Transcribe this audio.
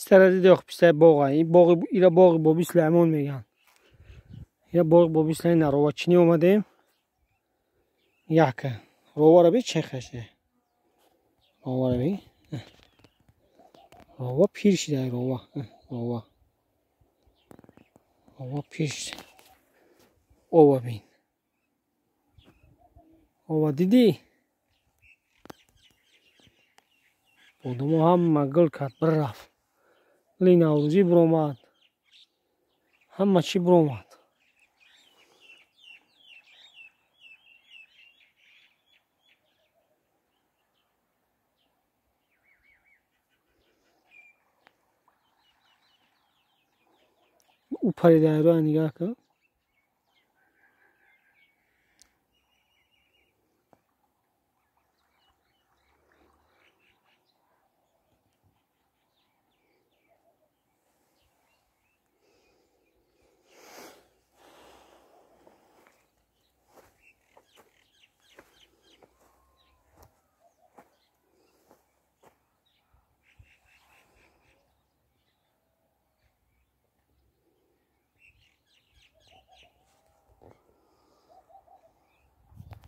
Пистара диди ох, пистаи боға. Ин боғи, ира боғи Боби Сулаймон меган. Ира боғи Боби Сулаймон ровачинӣ омадем. Яка. Ровара би чӣ хаше. Ровара би. Рова пир шида, рова. Рова. Рова пир шида. Ова бин. Ова дидӣ? Бодомо ҳама гул кард, бирафт. Гули наврӯзӣ биромад. Ҳама чӣ биромад. Ӯ парида, нигоҳ кун.